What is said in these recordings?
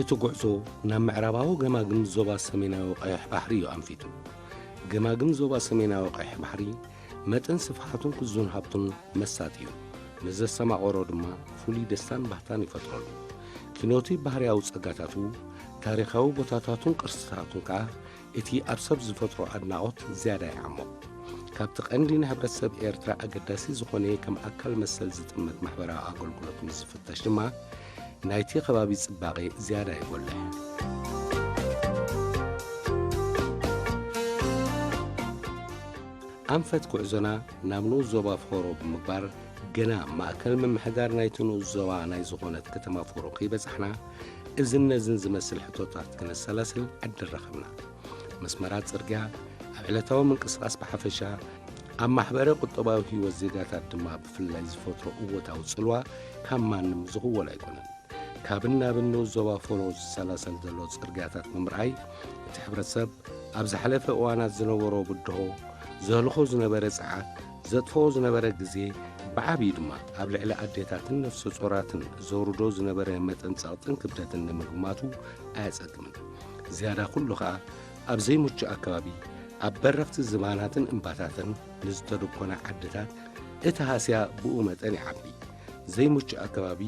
እቲ ጉዕዞ ናብ ምዕራባዊ ገማግም ዞባ ሰሜናዊ ቀይሕ ባሕሪ እዩ ኣንፊቱ። ገማግም ዞባ ሰሜናዊ ቀይሕ ባሕሪ መጠን ስፍሓቱን ክዙን ሃብቱን መሳጢ እዩ። ንዘስተማቐሮ ድማ ፍሉይ ደስታን ባህታን ይፈጥረሉ። ኪኖቲ ባህርያዊ ጸጋታቱ፣ ታሪኻዊ ቦታታቱን ቅርስታቱን ከኣ እቲ ኣብ ሰብ ዝፈጥሮ ኣድናቖት ዝያዳ ይዓሞ። ካብቲ ቀንዲ ንሕብረተሰብ ኤርትራ ኣገዳሲ ዝኾነ ከም ኣካል መሰል ዝጥምት ማሕበራዊ ኣገልግሎት ምስ ዝፍተሽ ድማ ናይቲ ከባቢ ጽባቐ ዝያዳ ይጎልሕ። ኣንፈት ጉዕዞና ናብ ንኡስ ዞባ ፎሮ ብምግባር፣ ገና ማእከል ምምሕዳር ናይቲ ንኡስ ዞባ ናይ ዝኾነት ከተማ ፎሮ ከይበጻሕና፣ እዝን ነዝን ዝመስል ሕቶታት ክነሰላስል ዕድል ረኸብና። መስመራት ጽርግያ ኣብ ዕለታዊ ምንቅስቓስ ብሓፈሻ፣ ኣብ ማሕበረ ቁጠባዊ ህይወት ዜጋታት ድማ ብፍላይ ዝፈጥሮ እወታዊ ጽልዋ ካብ ማንም ዝኽወል ኣይኮነን። ካብን ናብን ንኡስ ዞባ ፎሮ ዝሰላሰል ዘሎ ጽርግያታት ብምርኣይ፣ እቲ ሕብረተሰብ ኣብ ዝሓለፈ እዋናት ዝነበሮ ብድሆ፣ ዘህልኾ ዝነበረ ጸዓት፣ ዘጥፍኦ ዝነበረ ግዜ፣ ብዓብዩ ድማ ኣብ ልዕሊ ኣዴታትን ነፍሰ ጾራትን ዘውርዶ ዝነበረ መጠን ጸቕጥን ክብደትን ንምግማቱ ኣየጸግምን። ዝያዳ ኩሉ ኸኣ ኣብ ዘይምቹእ ኣከባቢ፣ ኣብ በረኽቲ ዝባናትን እምባታትን ንዝተደኮና ዓድታት እቲ ሃስያ ብኡ መጠን ይዓቢ። ዘይምቹእ ኣከባቢ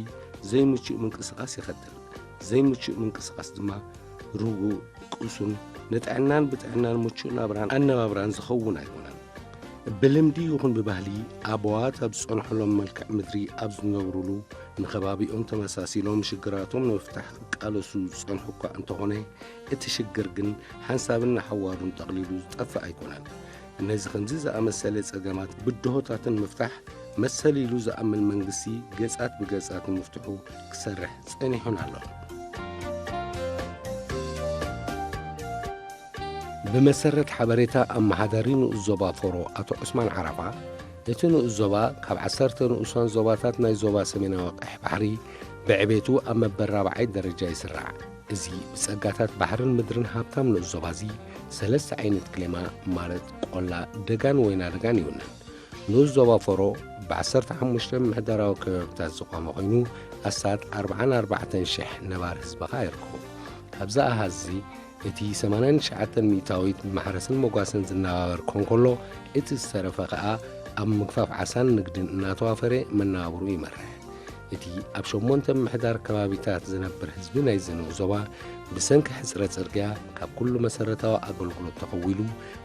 ዘይምቹእ ምንቅስቓስ ይኸትል። ዘይምቹእ ምንቅስቓስ ድማ ርጉእ፣ ቅሱን፣ ንጥዕናን ብጥዕናን ምቹእ ናብራን ኣነባብራን ዝኸውን ኣይኮነን። ብልምዲ ይኹን ብባህሊ ኣበዋት ኣብ ዝጸንሑሎም መልክዕ ምድሪ ኣብ ዝነብሩሉ ንኸባቢኦም ተመሳሲሎም ሽግራቶም ንምፍታሕ ክቃለሱ ዝጸንሑ እኳ እንተኾነ፣ እቲ ሽግር ግን ሓንሳብን ንሓዋሩን ጠቕሊሉ ዝጠፍእ ኣይኮነን። ነዚ ከምዚ ዝኣመሰለ ጸገማት ብድሆታትን ምፍታሕ መሰል ኢሉ ዝኣምን መንግስቲ ገጻት ብገጻት ንምፍትሑ ክሰርሕ ጸኒሑን ኣሎን። ብመሰረት ሓበሬታ ኣመሓዳሪ ንኡስ ዞባ ፎሮ ኣቶ ዑስማን ዓራፋ፣ እቲ ንኡስ ዞባ ካብ ዓሰርተ ንኡሳን ዞባታት ናይ ዞባ ሰሜናዊ ቀይሕ ባሕሪ ብዕቤቱ ኣብ መበል ራብዓይ ደረጃ ይስራዕ። እዚ ብጸጋታት ባሕርን ምድርን ሃብታም ንኡስ ዞባ እዚ፣ ሰለስተ ዓይነት ክሌማ ማለት ቆላ፣ ደጋን ወይና ደጋን ይውንን። ንኡስ ዞባ ፎሮ ብ ዓሰርተ ሓሙሽተ ምምሕዳራዊ ከባቢታት ዝቖመ ኮይኑ፣ ኣስታት ኣርብዓን ኣርባዕተን ሽሕ ነባሪ ህዝቢ ኸኣ ይርከቦ። ካብዚ ኣሃዝ እዚ፣ እቲ ሰማንያን ትሽዓተን ሚእታዊት ብማሕረስን መጓሰን ዝነባበር ክኾን ከሎ፣ እቲ ዝተረፈ ኸኣ ኣብ ምግፋፍ ዓሳን ንግድን እናተዋፈረ መነባብርኡ ይመርሕ። እቲ ኣብ ሸሞንተ ምምሕዳር ከባቢታት ዝነብር ህዝቢ ናይዚ ንኡስ ዞባ፣ ብሰንኪ ሕጽረት ጽርግያ ካብ ኩሉ መሰረታዊ ኣገልግሎት ተኸዊሉ፣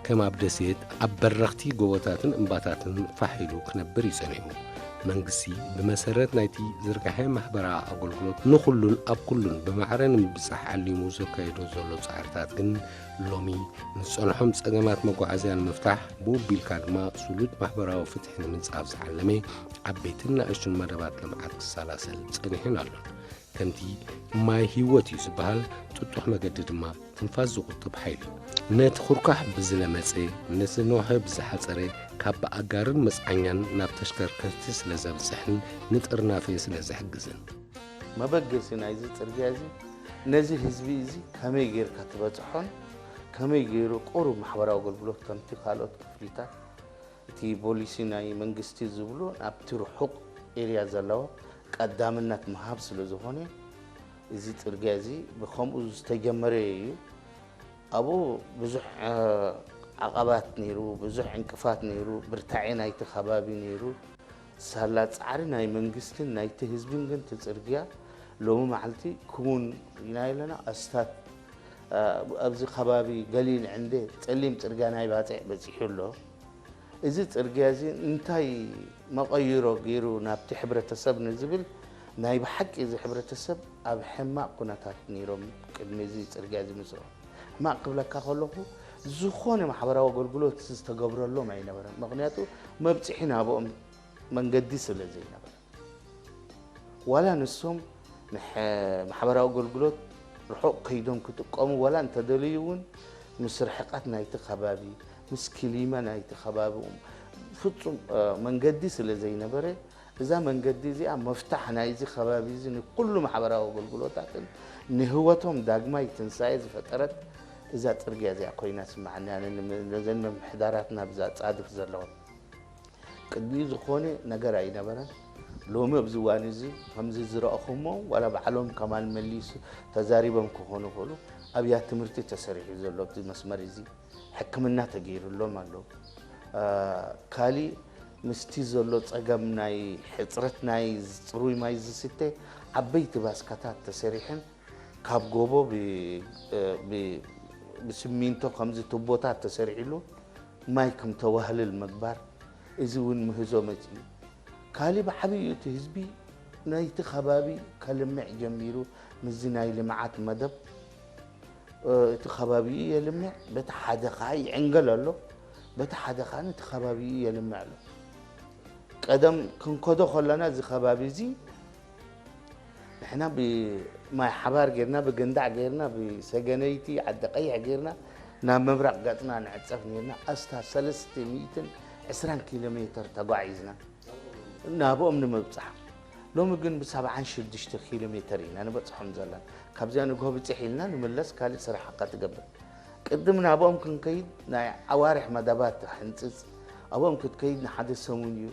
ከም ኣብ ደሴት ኣብ በረኽቲ ጎቦታትን እምባታትን ፋሕ ኢሉ ክነብር እዩ ጸኒሑ። መንግስቲ ብመሰረት ናይቲ ዝርግሐ ማሕበራዊ ኣገልግሎት ንኹሉን ኣብ ኩሉን ብማዕረ ንምብጻሕ ዓሊሙ ዘካየዶ ዘሎ ጻዕርታት ግን፣ ሎሚ ንዝጸንሖም ጸገማት መጓዓዝያ ንምፍታሕ፣ ብኡ ኣቢልካ ድማ ስሉጥ ማሕበራዊ ፍትሒ ንምንጻፍ ዝዓለመ ዓበይትን ንኣሽቱን መደባት ልምዓት ክሰላሰል ጸኒሑን ኣሎን። ከምቲ ማይ ህይወት እዩ ዝበሃል፣ ጥጡሕ መገዲ ድማ ትንፋስ ዝቑጥብ ሓይሊ እዩ። ነቲ ኩርኳሕ ብዝለመጸ፣ ነቲ ነውሒ ብዝሓጸረ፣ ካብ ብኣጋርን መጽዓኛን ናብ ተሽከርከርቲ ስለ ዘብጽሕን ንጥርናፈ ስለ ዝሕግዝን። መበገሲ ናይዚ ጽርግያ እዚ ነዚ ህዝቢ እዚ ከመይ ጌርካ ትበጽሖን ከመይ ገይሩ ቁሩብ ማሕበራዊ ኣገልግሎት ከምቲ ካልኦት ክፍሊታት እቲ ፖሊሲ ናይ መንግስቲ ዝብሎ ናብቲ ርሑቕ ኤርያ ዘለዎ ቀዳምነት ምሃብ ስለ ዝኾነ፣ እዚ ጽርግያ እዚ ብኸምኡ ዝተጀመረ እዩ። ኣብኡ ብዙሕ፣ እ፣ ዓቐባት ነይሩ፣ ብዙሕ ዕንቅፋት ነይሩ፣ ብርታዐ ናይቲ ከባቢ ነይሩ። ሳላ ጻዕሪ ናይ መንግስትን ናይቲ ህዝብን ግን እቲ ጽርግያ ሎሚ መዓልቲ ክውን ኢና ኣለና። ኣስታት፣ እ፣ ኣብዚ ከባቢ ገሊል ዕንደ ጸሊም ጽርግያ ናይ ባጽዕ በጺሑ ኣሎ። እዚ ጽርግያ እዚ እንታይ መቐይሮ ገይሩ ናብቲ ሕብረተሰብ ንዝብል፣ ናይ ብሓቂ እዚ ሕብረተሰብ ኣብ ሕማቕ ኩነታት ነይሮም ቅድሚ እዚ ጽርግያ እዚ ምስርሑ። ሕማቕ ክብለካ ከለኹ፣ ዝኾነ ማሕበራዊ ኣገልግሎት ዝተገብረሎም ኣይነበረን። ምኽንያቱ መብጽሒ ናብኦም መንገዲ ስለ ዘይነበረ። ዋላ ንሶም ንሐ-፣ ማሕበራዊ ኣገልግሎት ርሑቕ ከይዶም ክጥቀሙ ዋላ እንተደለዩ እውን፣ ምስ ርሕቀት ናይቲ ከባቢ፣ ምስ ክሊማ ናይቲ ከባቢ ፍጹም፣ እ፣ መንገዲ ስለ ዘይነበረ፣ እዛ መንገዲ እዚኣ መፍታሕ ናይዚ ከባቢ እዚ ንኩሉ ማሕበራዊ ኣገልግሎታትን ንህይወቶም ዳግማይ ትንሳኤ ዝፈጠረት እዛ ጽርግያ እዚኣ ኮይና ስምዓኒ። ኣነ ንም-፣ ነዘን ምምሕዳራትና ብዛ ጻድፍ ዘለዋ ቅድሚኡ ዝኾነ ነገር ኣይነበረን። ሎሚ ኣብዚ እዋን እዚ ከምዚ ዝረእኹሞ ዋላ ባዕሎም ከማን መሊሱ ተዛሪቦም ክኾኑ ይኽእሉ። ኣብያ ትምህርቲ ተሰሪሑ ዘሎ ኣብቲ መስመር እዚ፣ ሕክምና ተገይሩሎም ኣሎ። አ፣ ካሊእ ምስቲ ዘሎ ጸገም ናይ ሕጽረት ናይ ጽሩይ ማይ ዝስተ ዓበይቲ ባስካታት ተሰሪሐን ካብ ጎቦ ብ-፣ ብ-፣ ብስሚንቶ ከምዚ ቱቦታት ተሰሪሕሉ ማይ ከም ተዋህልል ምግባር፣ እዚ እውን ምህዞ መጺኡ። ካሊእ ብዓብዩ እቲ ህዝቢ ናይቲ ከባቢ ከልምዕ ጀሚሩ። ምስዚ ናይ ልምዓት መደብ፣ እ፣ እቲ ከባቢኡ የልምዕ፣ በቲ ሓደ ኸዓ ይዕንገል ኣሎ፣ በቲ ሓደ ኸዓ እቲ ከባቢኡ የልምዕ ኣሎ። ቀደም ክንከዶ ከለና እዚ ከባቢ እዚ ንሕና ብማይ ሓባር ጌርና፣ ብገንዳዕ ጌርና፣ ብሰገነይቲ ዓዲ ቀይሕ ጌርና ናብ ምብራቕ ገጽና ንዕጸፍ ኔርና። ኣስታት ሰለስተ ሚእትን ዕስራን ኪሎ ሜተር ተጓዒዝና ናብኦም ንምብጻሕ። ሎሚ ግን ብሰብዓን ሽዱሽተ ኪሎ ሜተር ኢና ንበጽሖም ዘለና። ካብዚኣ ንግሆ ብጽሕ ኢልና ንምለስ፣ ካልእ ስራሕ እካ ትገብር። ቅድም ናብኦም ክንከይድ ናይ ኣዋርሕ መደባት ትሕንጽጽ፣ ኣብኦም ክትከይድ ንሓደ ሰሙን እዩ።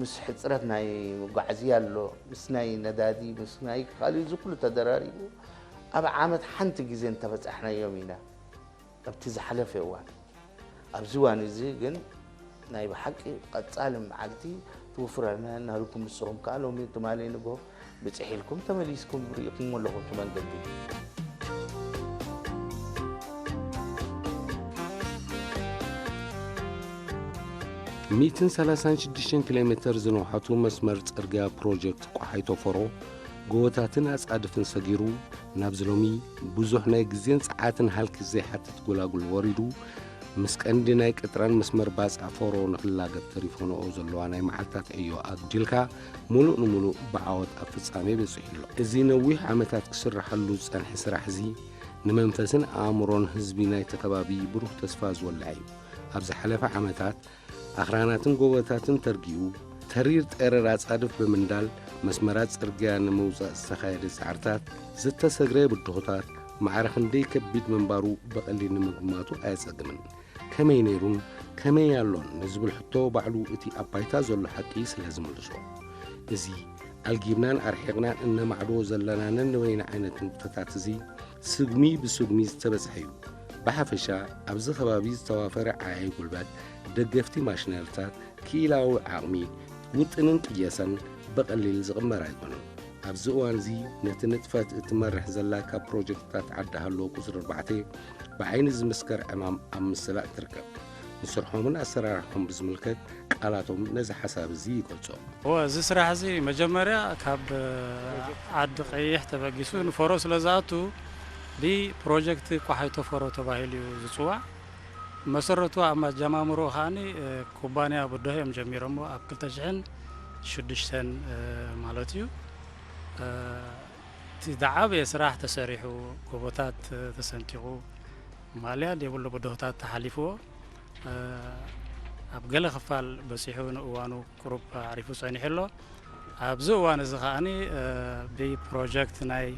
ምስ ሕጽረት ናይ መጓዓዝያ ኣሎ፣ ምስ ናይ ነዳዲ፣ ምስ ናይ ካልእ፣ እዚ ኩሉ ተደራሪቡ ኣብ ዓመት ሓንቲ ግዜ እንተበጻሕናዮም ኢና ኣብቲ ዝሓለፈ እዋን። ኣብዚ እዋን እዚ ግን ናይ ብሓቂ ቀጻሊ መዓልቲ ትውፍረልና ናልኩም ንስኹም ከኣ ሎሚ ትማሊ ንግሆ ብጽሕ ኢልኩም ተመሊስኩም ርኢኹም ኣለኹም እቲ መንገዲ። ሚእትን ሰላሳን ሽዱሽተን ኪሎ ሜተር ዝነውሓቱ መስመር ጽርግያ ፕሮጀክት ቆሓይቶ ፎሮ ጎቦታትን ኣጻድፍን ሰጊሩ ናብዚ ሎሚ ብዙሕ ናይ ግዜን ጸዓትን ሃልኪ ዘይሓትት ጎላጉል ወሪዱ፣ ምስ ቀንዲ ናይ ቅጥራን መስመር ባጽዕ ፎሮ ንኽላገብ ተሪፎ ንዕኡ ዘለዋ ናይ መዓልታት ዕዮ ኣግዲልካ፣ ምሉእ ንምሉእ ብዓወት ኣብ ፍጻሜ በጺሑ ኣሎ። እዚ ነዊሕ ዓመታት ክስረሓሉ ዝጸንሐ ስራሕ እዚ፣ ንመንፈስን ኣእምሮን ህዝቢ ናይቲ ከባቢ ብሩህ ተስፋ ዝወልዐ እዩ። ኣብ ዝሓለፈ ዓመታት፣ ኣኽራናትን ጎቦታትን ተርጊኡ፣ ተሪር ጠረር ኣጻድፍ ብምንዳል፣ መስመራት ጽርግያ ንምውጻእ ዝተኻየደ ጻዕርታት፣ ዝተሰግረ ብድሆታት፣ ማዕረ ክንደይ ከቢድ ምንባሩ ብቐሊል ንምግማቱ ኣየጸግምን። ከመይ ነይሩን ከመይ ኣሎን ንዝብል ሕቶ ባዕሉ እቲ ኣብ ባይታ ዘሎ ሓቂ ስለ ዝምልሶ። እዚ ኣልጊብናን ኣርሒቕናን እነማዕድዎ ዘለና ነንበይኑ ዓይነት ንጥፈታት እዚ ስጉሚ ብስጉሚ ዝተበጽሐ እዩ። ብሓፈሻ ኣብዚ ከባቢ ዝተዋፈረ ዓያዪ ጉልበት፣ ደገፍቲ ማሽነሪታት፣ ክኢላዊ ዓቕሚ፣ ውጥንን ቅየሳን ብቐሊል ዝቕመር ኣይኮነን። ኣብዚ እዋን እዚ ነቲ ንጥፈት እትመርሕ ዘላ ካብ ፕሮጀክትታት ዓዲ ሃሎ ቁጽሪ ኣርባዕተ ብዓይኒ ዝምስከር ዕማም ኣብ ምስላጥ ትርከብ። ንስርሖምን ኣሰራርሖም ብዝምልከት ቃላቶም ነዚ ሓሳብ እዚ ይገልጾ። እወ፣ እዚ ስራሕ እዚ መጀመርያ ካብ ዓዲ ቀይሕ ተበጊሱ ንፎሮ ስለ ዝኣቱ ብፕሮጀክት ቆሓይቶ ፎሮ ተባሂሉ እዩ ዝጽዋዕ። መሰረቱ ኣብ መጀማምሮ ከኣኒ፣ እ፣ ኩባንያ ብድሆ እዮም ጀሚሮሞ ኣብ ክልተ ሽሕን ሽዱሽተን፣ እ፣ ማለት እዩ። እ፣ እቲ ዝዓበየ ስራሕ ተሰሪሑ፣ ጎቦታት፣ እ፣ ተሰንጢቑ፣ ማልያ ዘይብሉ ብድሆታት ተሓሊፍዎ፣ እ፣ ኣብ ገለ ክፋል በጺሑ ንእዋኑ ቁሩብ ኣዕሪፉ ጸኒሑ ኣሎ። ኣብዚ እዋን እዚ ከኣኒ፣ እ፣ ብፕሮጀክት ናይ፣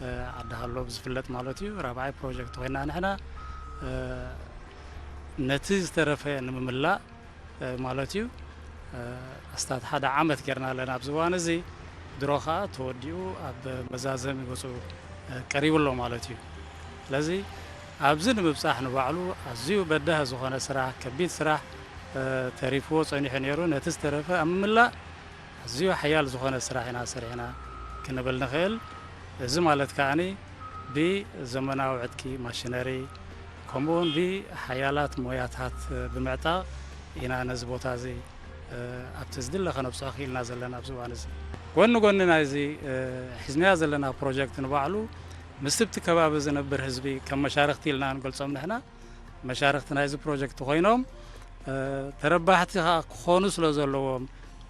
እ፣ ዓዲ ሃሎ ብዝፍለጥ ማለት እዩ፣ ራብዓይ ፕሮጀክት ኮይና ንሕና፣ እ፣ ነቲ ዝተረፈ ንምምላእ፣ እ፣ ማለት እዩ፣ እ፣ ኣስታት ሓደ ዓመት ጌርና ኣለና ኣብዚ እዋን እዚ። ድሮ ከኣ ተወዲኡ ኣብ መዛዘሚ ገጹ፣ እ፣ ቀሪቡ ኣሎ ማለት እዩ። ስለዚ ኣብዚ ንምብጻሕ ንባዕሉ ኣዝዩ በዳሂ ዝኾነ ስራሕ፣ ከቢድ ስራሕ፣ እ፣ ተሪፍዎ ጸኒሑ ነይሩ። ነቲ ዝተረፈ ኣብ ምምላእ ኣዝዩ ሓያል ዝኾነ ስራሕ ኢና ሰሪሕና ክንብል ንኽእል። እዚ ማለት ከኣኒ ብዘመናዊ ዕጥቂ ማሽነሪ፣ ከምኡውን ብሓያላት ሞያታት ብምዕጣቕ ኢና ነዚ ቦታ እዚ፣ እ፣ ኣብቲ ዝድለ ከነብጽሖ ክኢልና ዘለና ኣብዚ እዋን እዚ። ጎኒ ጎኒ ናይዚ፣ እ፣ ሒዝናዮ ዘለና ፕሮጀክት ንባዕሉ ምስቲ ኣብቲ ከባቢ ዝነብር ህዝቢ ከም መሻርኽቲ ኢልና ንገልጾም ንሕና። መሻርኽቲ ናይዚ ፕሮጀክት ኮይኖም፣ እ፣ ተረባሕቲ ከኣ ክኾኑ ስለ ዘለዎም፣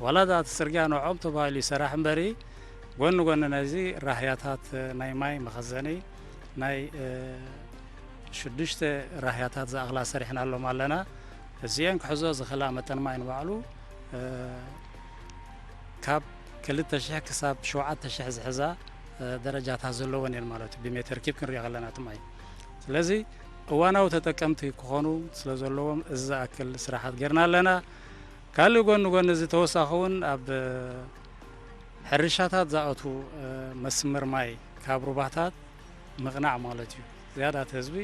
ዋላ ደኣ እቲ ጽርግያ ንዕኦም ተባሂሉ ይሰራሕ እምበሪ፣ ጎኒ ጎኒ ናይዚ ራህያታት ናይ ማይ መኸዘኒ ናይ፣ እ፣ ሽዱሽተ ራህያታት ዝኣኽላ ሰሪሕናሎም ኣለና። እዚኤን ክሕዞ ዝኽእላ መጠን ማይ ንባዕሉ፣ እ፣ ካብ ክልተ ሽሕ ክሳብ ሸውዓተ ሽሕ ዝሕዛ፣ እ፣ ደረጃታት ዘለወን እየን ማለት እዩ። ብሜተር ኪብ ክንሪኦ ከለና እቲ ማይ። ስለዚ እዋናዊ ተጠቀምቲ ክኾኑ ስለ ዘለዎም እዚ ዝኣክል ስራሓት ጌርና ኣለና። ካልእ ጎኒ ጎኒ እዚ ተወሳኺ እውን ኣብ ሕርሻታት ዝኣቱ፣ እ፣ መስመር ማይ ካብ ሩባታት ምቕናዕ ማለት እዩ። ዝያዳ እቲ ህዝቢ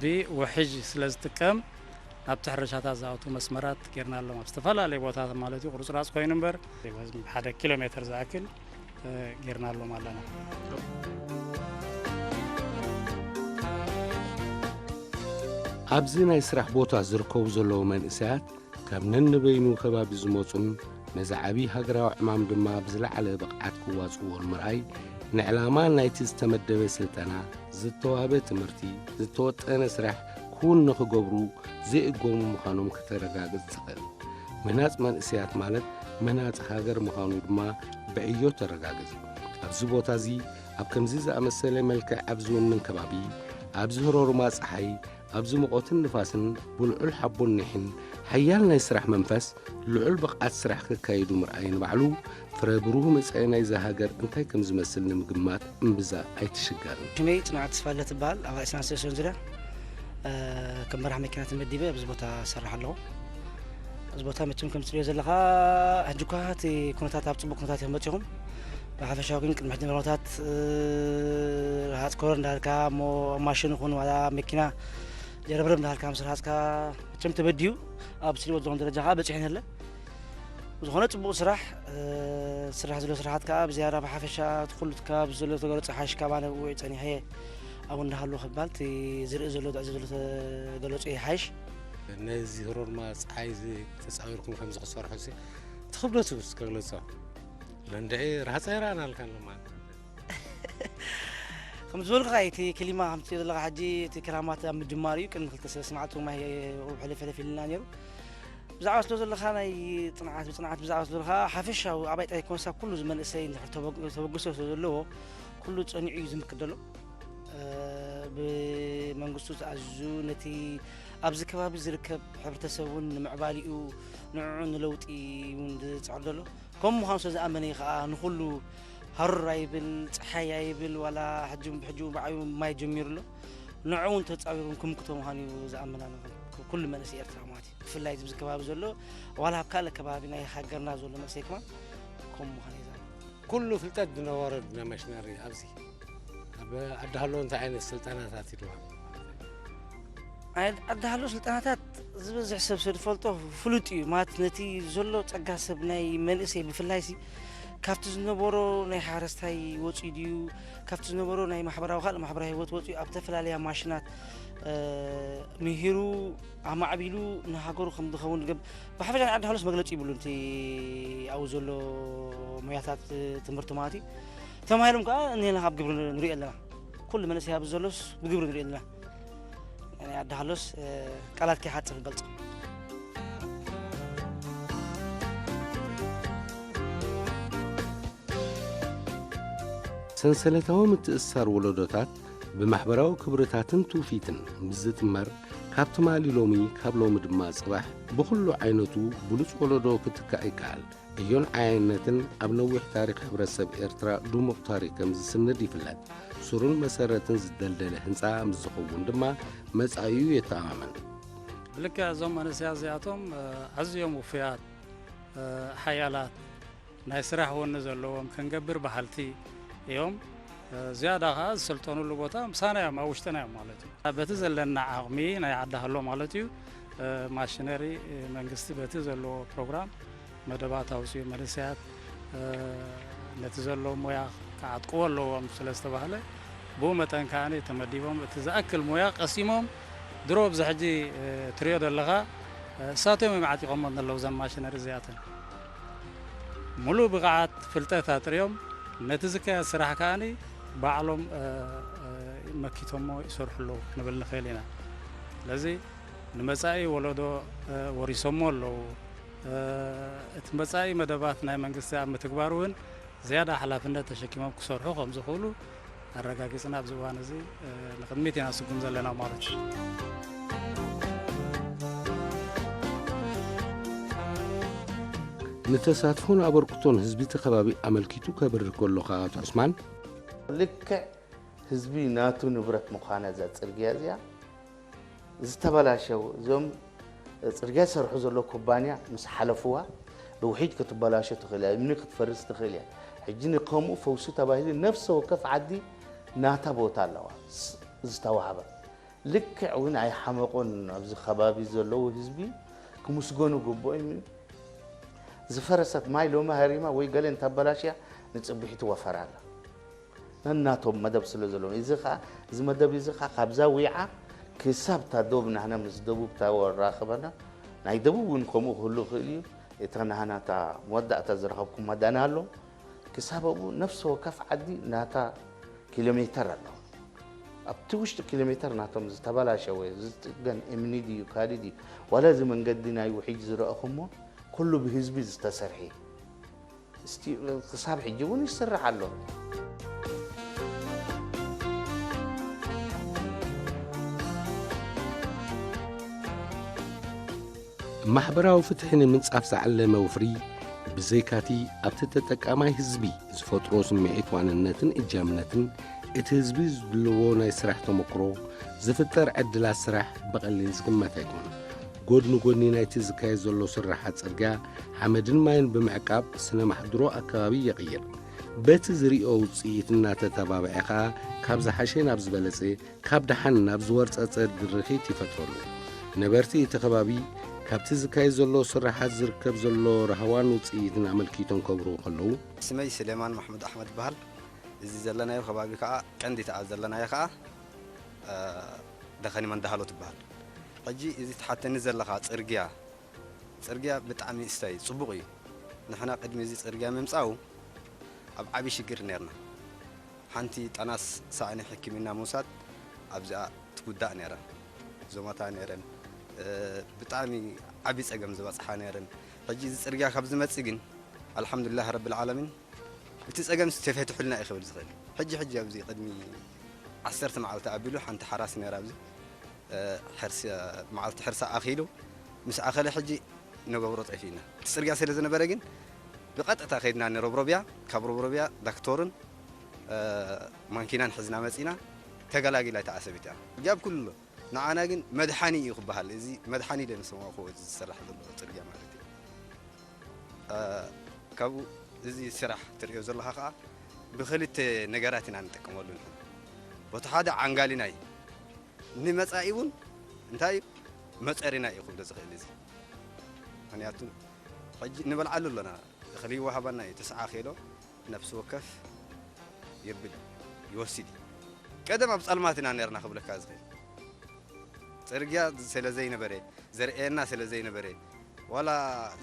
ብውሕጅ ስለ ዝጥቀም ናብቲ ሕርሻታት ዝኣቱ መስመራት ጌርና ኣለዎም። ኣብ ዝተፈላለየ ቦታታት ማለት እዩ፣ ቁርጽራጽ ኮይኑ እምበር፣ ሓደ ኪሎ ሜተር ዝኣክል፣ እ፣ ጌርና ኣለዎም ኣለና። ኣብዚ ናይ ስራሕ ቦታ ዝርከቡ ዘለዉ መንእሰያት ካብ ነንበይኑ ከባቢ ዝመጹን ነዚ ዓቢ ሃገራዊ ዕማም ድማ ብዝለዓለ ብቕዓት ክዋጽእዎ ንምርኣይ፣ ንዕላማ ናይቲ ዝተመደበ ስልጠና፣ ዝተዋህበ ትምህርቲ፣ ዝተወጠነ ስራሕ ክውን ንኽገብሩ ዘይእገሙ ምዃኖም ከተረጋግጽ ትኽእል። ምህናጽ መንእሰያት ማለት ምህናጽ ሃገር ምዃኑ ድማ ብዕዮ ተረጋግጽ። ኣብዚ ቦታ እዚ፣ ኣብ ከምዚ ዝኣመሰለ መልክዕ ኣብ ዝውንን ከባቢ፣ ኣብዚ ህሮርማ ጸሓይ፣ ኣብዚ ሙቐትን ንፋስን፣ ብልዑል ሓቦን ኒሕን፣ ሓያል ናይ ስራሕ መንፈስ፣ ልዑል ብቕዓት ስራሕ ከካይዱ ምርኣይ ንባዕሉ፣ ፍረ ብሩህ መጻኢ ናይዛ ሃገር እንታይ ከም ዝመስል ንምግማት እምብዛ ኣይትሽገርን። ሽመይ ጽንዓት ተስፋለ ትበሃል። ኣብ ኣስናን ሰሶን ዙርያ፣ እ፣ ከም መራሕ መኪና ተመዲበ ኣብዚ ቦታ እሰርሕ ኣለኹ። እዚ ቦታ መቸም ከም ትሪኦ ዘለኻ፣ ሕጂ እኳ እቲ ኩነታት ኣብ ጽቡቕ ኩነታት ኢኹም መጺኹም። ብሓፈሻ ግን ቅድሚ ሕጂ ኩነታት፣ እ፣ ረሃጽ ኮር እንዳልካ እሞ ኣብ ማሽን ይኹን ዋላ ኣብ መኪና ጀረብረብ እንዳልካ ምስ ረሃጽካ መቸም ተበድዩ ኣብ ስሊቦት ዝኾነ ደረጃ ከዓ በጺሑ ነለ። ዝኾነ ጽቡቕ ስራሕ፣ እ፣ ስራሕ ዘሎ ስራሓት ከዓ ብዝያዳ ብሓፈሻ እቲ ኩሉ እቲ ከባቢ ዘሎ ተገለጾ ሓይሽ ካብ ኣነ ውዒ ጸኒሐ ኣብኡ እንዳሃለኹ ክባል እቲ ዝርኢ ዘሎ፣ ዝዕዘብ ዘሎ ተገለጾ ይሓይሽ። ነዚ ሮርማ ጸሓይ እዚ ተጻዊርኩም ከምዚ ክትሰርሑ እዚ እቲ ክብደቱ እስከ ግለጾ። ለንድዒ ራህጻ ይረኣና ኣልካ ኣለማ። ከም ዝበልኩኻ እቲ ክሊማ ከም ትሪኦ ዘለኻ ሕጂ እቲ ክራማት ኣብ ምጅማር እዩ። ቅድሚ ክልተ ሰለስተ መዓልቲ እውን ማይ ሕልፍ ሕልፍ ኢልና ነይሩ። ብዛዕባ ስለ ዘለኻ ናይ ጽንዓት፣ ብጽንዓት ብዛዕባ ስለ ዘለኻ ሓፈሻዊ ኣባይ ጥራይ ኮንሳ ኩሉ ዝመንእሰይ እንድሕር ተበግ-፣ ተበግሶ ስለ ዘለዎ ኩሉ ጸኒዑ እዩ ዝምክት ዘሎ። እ፣ ብመንግስቱ ተኣዚዙ ነቲ ኣብዚ ከባቢ ዝርከብ ሕብረተሰብ እውን ንምዕባሊኡ ንዕዑ ንለውጢ እውን ዝጽዕር ዘሎ። ከምኡ ምዃኑ ስለ ዝኣመነ እዩ ኸዓ ንኹሉ ሃሩር ኣይብል፣ ጸሓይ ኣይብል፣ ዋላ ሕጂ ብሕጂ ብዓብዩ ማይ ጀሚሩ ኣሎ። ንዕኡ እውን ተጻዊሩ እውን ክምክቶ ምዃኑ እዩ ዝኣምን ኣነ እውን። ኩሉ መንእሰይ ኤርትራ ማለት እዩ። ብፍላይ እዚ ኣብዚ ከባቢ ዘሎ፣ ዋላ ኣብ ካልእ ከባቢ ናይ ሃገርና ዘሎ መንእሰይ ከማን ከምኡ ምዃኑ እዩ ዝኣምን። ኩሉ ፍልጠት ዝነበሮ ናይ ማሽነሪ ኣብዚ ኣብ ዓዲ ሃሎ እንታይ ዓይነት ስልጠናታት ይድዋ? ኣይ-፣ ዓዲ ሃሎ ስልጠናታት ዝበዝሕ ሰብ ስለ ዝፈልጦ ፍሉጥ እዩ። ማለት ነቲ ዘሎ ጸጋ ሰብ ናይ መንእሰይ ብፍላይሲ ካብቲ ዝነበሮ ናይ ሓረስታይ ወጺኡ ድዩ፣ ካብቲ ዝነበሮ ናይ ማሕበራዊ፣ ካልእ ማሕበራዊ ህይወት ወጺኡ ኣብ ዝተፈላለያ ማሽናት፣ እ፣ ምሂሩ ኣማዕቢሉ ንሃገሩ ከም ዝኸውን ዝገብ-፣ ብሓፈሻ ናይ ዓዲ ሃሎስ መግለጺ ይብሉን። እቲ ኣብኡ ዘሎ ሞያታት ትምህርቲ ማለት እዩ። ተማሂሮም ከኣ እኒሀና ኣብ ግብሪ ንሪኦ ኣለና። ኩሉ መንእሰይ ኣብዚ ዘሎስ ብግብሪ ንሪኦ ኣለና። ናይ ዓዲ ሃሎስ፣ እ፣ ቃላት ከይሓጽር ክገልጾ። ሰንሰለታዊ ምትእስሳር ወለዶታት ብማሕበራዊ ክብርታትን ትውፊትን ምስ ዝጥመር፣ ካብ ትማሊ ሎሚ፣ ካብ ሎሚ ድማ ጽባሕ ብኹሉ ዓይነቱ ብሉጽ ወለዶ ክትካእ ይከኣል። ዕዮን ዓያይነትን ኣብ ነዊሕ ታሪኽ ሕብረተሰብ ኤርትራ ድሙቕ ታሪኽ ከም ዝስንድ ይፍለጥ። ሱርን መሰረትን ዝደልደለ ህንጻ ምስ ዝኸውን ድማ መጻኢኡ የተኣማመን። ብልክዕ እዞም መንእሰያት እዚኣቶም፣ እ፣ ኣዝዮም ውፉያት፣ እ፣ ሓያላት፣ ናይ ስራሕ ወኒ ዘለዎም፣ ክንገብር በሃልቲ እዮም። እ፣ ዝያዳ ኸዓ ዝሰልጠኑሉ ቦታ ምሳና እዮም፣ ኣብ ውሽጥና እዮም ማለት እዩ። በቲ ዘለና ዓቕሚ ናይ ዓዲ ሃሎ ማለት እዩ፣ እ፣ ማሽነሪ፣ እ፣ መንግስቲ በቲ ዘለዎ ፕሮግራም መደባት ኣውፅኡ መንእሰያት፣ እ፣ ነቲ ዘሎ ሞያ ክዓጥቅዎ ኣለዎም ስለ ዝተባህለ፣ ብኡ መጠን ከኣ ተመዲቦም እቲ ዝኣክል ሞያ ቀሲሞም ድሮ ኣብዚ ሕጂ፣ እ፣ ትሪኦ ዘለኻ እሳቶም እዮም ዓጢቖሞ ዘለዉ እዘን ማሽነሪ እዚኣተን። ሙሉእ ብቕዓት ፍልጠት ኣጥርዮም ነቲ ዝካየድ ስራሕ ከኣኒ ባዕሎም፣ እ፣ እ፣ መኪቶሞ ይሰርሑ ኣለዉ ክንብል ንኽእል ኢና። ስለዚ ንመጻኢ ወለዶ፣ እ፣ ወሪሶሞ ኣለዉ። እ፣ እቲ መጻኢ መደባት ናይ መንግስቲ ኣብ ምትግባር እውን ዝያዳ ሓላፍነት ተሸኪሞም ክሰርሑ ከም ዝኽእሉ ኣረጋጊጽና ኣብዚ እዋን እዚ፣ እ፣ ንቕድሚት ኢና ንስጉም ዘለና ማለት እዩ። ንተሳትፎን ኣበርክቶን ህዝቢ እቲ ከባቢ ኣመልኪቱ ከብርህ ከሎ ከኣ ኣቶ ዑስማን፣ ልክዕ ህዝቢ ናቱ ንብረት ምዃና እዛ ጽርግያ እዚኣ ዝተበላሸው፣ እዞም ጽርግያ ዝሰርሑ ዘለዉ ኩባንያ ምስ ሓለፍዋ ብውሒጅ ክትበላሾ ትኽእል እያ፣ እምኒ ክትፈርስ ትኽእል እያ። ሕጂ ንከምኡ ፈውሲ ተባሂሉ ነፍሲ ወከፍ ዓዲ ናታ ቦታ ኣለዋ ስ-፣ ዝተዋህባ። ልክዕ እውን ኣይሓመቑን። ኣብዚ ከባቢ ዘለዉ ህዝቢ ክምስገኑ ግቡኦም እዩ። ዝፈረሰት ማይ ሎሚ ሃሪማ ወይ ገለ እንተበላሽያ ንጽብሒት ወፈራ ኣላ። ነናቶም መደብ ስለ ዘለዎም፣ እዚ ኸኣ፣ እዚ መደብ እዚ ኸኣ ካብዛ ዊዓ ክሳብ እታ ዶብ ናህና ምስ ደቡብ እታ ወራኽበና፣ ናይ ደቡብ እውን ከምኡ ክህሉ ይኽእል እዩ። እታ ናህና እታ መወዳእታ ዝረኸብኩ መዳን ኣሎ። ክሳብ ኣብኡ ነፍሲ ወከፍ ዓዲ ናታ ኪሎ ሜተር ኣለዋ። ኣብቲ ውሽጢ ኪሎ ሜተር ናቶም ዝተበላሸወ፣ ዝጽገን እምኒ ድዩ፣ ካልእ ድዩ፣ ዋላ እዚ መንገዲ ናይ ውሒጅ ዝረእኹሞ፣ ኩሉ ብህዝቢ ዝተሰርሐ እዩ። እስቲ ክሳብ ሕጂ እውን ይስራሕ ኣሎ። ማሕበራዊ ፍትሒ ንምንጻፍ ዝዓለመ ወፍሪ፣ ብዘይካቲ ኣብቲ ተጠቃማይ ህዝቢ ዝፈጥሮ ስምዒት ዋንነትን እጃምነትን፣ እቲ ህዝቢ ዝድልዎ ናይ ስራሕ ተመክሮ፣ ዝፍጠር ዕድላት ስራሕ ብቐሊል ዝግመት ኣይኮነን። ጎድኒ ጎድኒ ናይቲ ዝካየድ ዘሎ ስርሓት ጽርግያ፣ ሓመድን ማይን ብምዕቃብ ስነ ማሕድሮ ኣከባቢ የቕይር። በቲ ዝርእዮ ውጽኢት እናተተባብዐ ከኣ ካብ ዝሓሸ ናብ ዝበለጸ፣ ካብ ደሓን ናብ ዝወርጸጸ ድርኺት ይፈጥረሉ። ነበርቲ እቲ ከባቢ ካብቲ ዝካየድ ዘሎ ስርሓት ዝርከብ ዘሎ ራህዋን ውጽኢትን ኣመልኪቶም ከብርሁ ከለዉ፣ ስመይ ስሌማን ማሕሙድ ኣሕመድ ይበሃል። እዚ ዘለናዮ ከባቢ ከኣ ቀንዲ ተኣ ዘለናዮ ከኣ፣ እ፣ ደኸኒ መንዳሃሎ ትበሃል። ሕጂ እዚ ትሓተኒ ዘለኻ ጽርግያ፣ ጽርግያ ብጣዕሚ እስታይ ጽቡቕ እዩ። ንሕና ቅድሚ እዚ ጽርግያ ምምጻኡ ኣብ ዓቢ ሽግር ኔርና። ሓንቲ ጠናስ ሳእኒ ሕክምና ምውሳድ ኣብዚኣ ትጉዳእ ኔራ። ዞማታ ኔረን፣ እ፣ ብጣዕሚ ዓቢ ጸገም ዝበጽሓ ኔረን። ሕጂ እዚ ጽርግያ ካብ ዝመጽእ ግን ኣልሓምዱሊላህ ረብል ዓለሚን እቲ ጸገምስ ተፈቲሑልና እዩ ክብል ዝኽእል። ሕጂ ሕጂ ኣብዚ ቅድሚ ዓሰርተ መዓልቲ ኣቢሉ ሓንቲ ሓራስ ነይራ ኣብዚ፣ እ፣ ሕርሲ፣ መዓልቲ ሕርሳ ኣኺሉ ምስ ኣኸለ ሕጂ ንገብሮ ጠፊእና። እቲ ጽርግያ ስለ ዝነበረ ግን ብቐጥታ ከይድና ንረብረብያ፣ ካብ ረብረብያ ዳክቶርን፣ እ፣ ማንኪናን ሕዝና መጺና ተገላጊላ እታ ኣሰቢት እያ። ሕጂ ኣብ ኩሉ ንዓና ግን መድሓኒ እዩ ክበሃል። እዚ መድሓኒ ኢለ ንሰማዕኩዎ እዚ ዝስራሕ ዘሎ ጽርግያ ማለት እዩ። እ፣ ካብኡ እዚ ስራሕ ትርእዮ ዘለኻ ኸኣ ብኽልተ ነገራት ኢና ንጥቀመሉ ንሕና። በቲ ሓደ ዓንጋሊና እዩ። ንመጻኢ እውን እንታይ እዩ? መጸሪና እዩ ክብሎ ዝኽእል እዚ። ምኽንያቱ ሕጂ ንበልዓሉ ኣሎና። እኽሊ ይወሃበና እዩ። ተስዓ ኪሎ ነፍሲ ወከፍ የብል እዩ፣ ይወስድ እዩ። ቀደም ኣብ ጸልማት ኢና ነርና ክብለካ ዝኽእል። ጽርግያ ስለ ዘይነበረ፣ ዘርእየና ስለ ዘይነበረ፣ ዋላ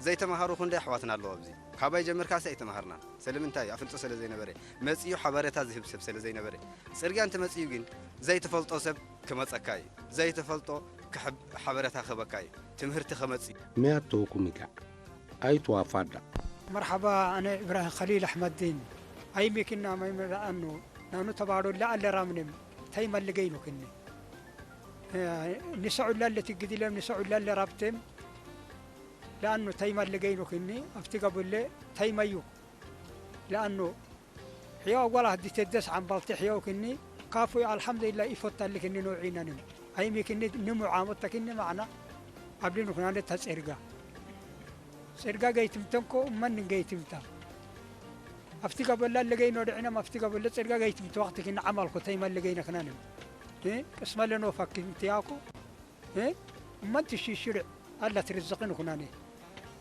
ዘይተማሃሩ ክንደይ ኣሕዋትና ኣለዉ ኣብዚ። ካባይ ጀሚርካስ ኣይተማሃርናን። ስለምንታይ? ኣፍልጦ ስለ ዘይነበረ። መጺኡ ሓበሬታ ዝህብ ሰብ ስለ ዘይነበረ። ጽርግያ እንተመጺኡ ግን ዘይትፈልጦ ሰብ ክመጸካ እዩ። ዘይትፈልጦ ክሕብ-፣ ሓበሬታ ክህበካ እዩ። ትምህርቲ ከመጽእ እዩ። መያቶ ኩሚጋ ኣይትዋፋዳ። መርሓባ፣ ኣነ ኢብራሂም ኸሊል ኣሕመዲን። ኣይሚኪና መይመዳኣኑ ናኑ ተባዶ ለኣለ ራምንም ተይመልገይኑ ክኒ። እ፣ ንሰዑላ ለትግዲለም ንሰዑላ ለራብቴም ለኣኑ ተይመልገይኑ ክኒ። ኣብቲ ገቡለ ተይመዩ ለኣኑ ሕዮ ኣጓላ ህዲ ተደስ ዓምባልቲ ሕዮ ክኒ። ካፉ ኣልሓምዱሊላህ ይፎታሊ ክኒ ንውዒናንም። ኣይሚ ክኒ ንሙዓሞት ተክኒ ማዕና ኣብሊ ንኩናነ ተጸርጋ። ጽርጋ ገይትምተንኮ እመን ገይትምታ። ኣብቲ ገበላ ለገይኖ ድዕነም ኣብቲ ገበለ ጽርጋ ገይትምተ ወቅቲ ክኒ ዓማልኮ ተይመን ለገይነ ክናንም። እ? ቅስመ ለኖ ፈክምትያኮ። እ? እመን ትሽሽርዕ ኣላ ትርዝቕን ኩናኔ።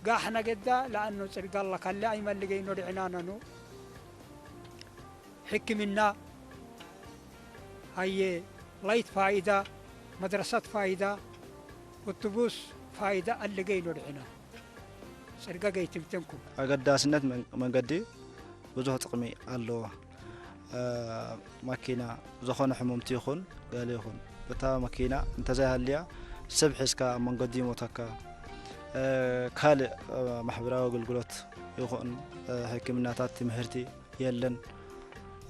ጋሕ ነገዳ ለኣኖ ጽርጋ ኣላ ካለ ኣይመልገይኖ ድዕናና ኖ። ሕክምና፣ ሃየ፣ ላይት ፋይዳ፣ መድረሳት ፋይዳ፣ ኡቱቡስ፣ ፋይዳ ኣለገይ ኖድዕና ጽርጋ ገይትምተንኩም። ኣገዳስነት መን- መንገዲ ብዙሕ ጥቕሚ ኣለዎ። እ፣ ማኪና ዝኾነ ሕሙምቲ ይኹን ገለ ይኹን እታ ማኪና እንተዘይሃልያ ሰብ ሒዝካ ኣብ መንገዲ ይሞተካ። እ፣ ካልእ እ፣ ማሕበራዊ ኣገልግሎት ይኹን እ፣ ሕክምናታት ትምህርቲ የለን።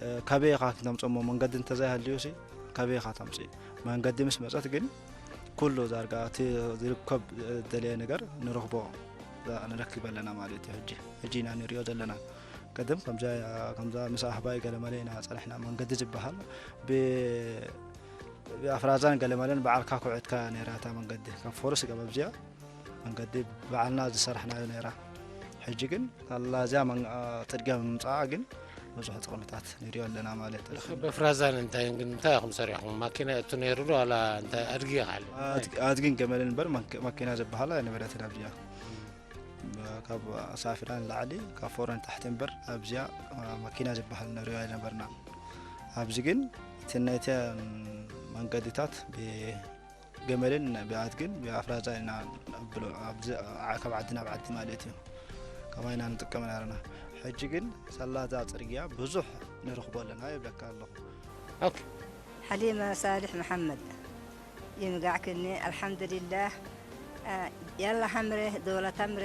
እ፣ ካበይ ኢኻ ክተምፅሞ መንገዲ እንተዘይሃልዩ ሲ ካበይ ኢኻ ተምፅእ? መንገዲ ምስ መፀት ግን ኩሉ ዳርጋ እቲ ዝርከብ ዝደለየ ነገር ንረኽቦ ንረክብ ኣለና ማለት እዩ። ሕጂ ሕጂ ኢና ንሪኦ ዘለና። ቅድም ከምዛ ከምዛ ምስ ኣህባይ ገለመለ ኢና ጸኒሕና። መንገዲ ዝበሃል ብ- ብኣፍራዛን ገለመለን በዓልካ ኩዕትካ ነይራ እታ መንገዲ ካብ ፎረስ ገባ ኣብዚኣ መንገዲ በዓልና ዝሰራሕናዮ ነይራ። ሕጂ ግን ካላ እዚኣ መን- ጽርግያ ብምምጻኣ ግን ብዙሕ ጥቕምታት ንሪኦ ኣለና ማለት እዩ። በፍራዛን እንታይ ግን እንታይ ኢኹም ሰሪሕኩም? ማኪና እቱ ነይሩ ዶ ዋላ እንታይ ኣድጊ ይኻል? ኣድግን ገመልን እምበር ማኪና ዝበሃላ ኣይነበረትን ኣብዚኣ። ካብ ኣሳፊራ ንላዕሊ ካብ ፎሮ ንታሕቲ እምበር ኣብዚኣ መኪና ዝበሃል ንሪኦ ኣይነበርና። ኣብዚ ግን እቲ ናይተን መንገድታት ብገመልን ብኣድግን ብኣፍራዛ ኢና ነብሎ። ኣብዚ ዓ- ካብ ዓዲ ናብ ዓዲ ማለት እዩ። ከማይ ኢና ንጥቀም ነርና። ሕጂ ግን ሳላዛ ጽርግያ ብዙሕ ንረኽቦ ኣለና ይብለካ ኣለኹ። ኦኬ። ሓሊማ ሳልሕ መሓመድ ይምጋዕክኒ። ኣልሓምዱሊላህ። ያላ ሓምሬ ዶላ ታምሬ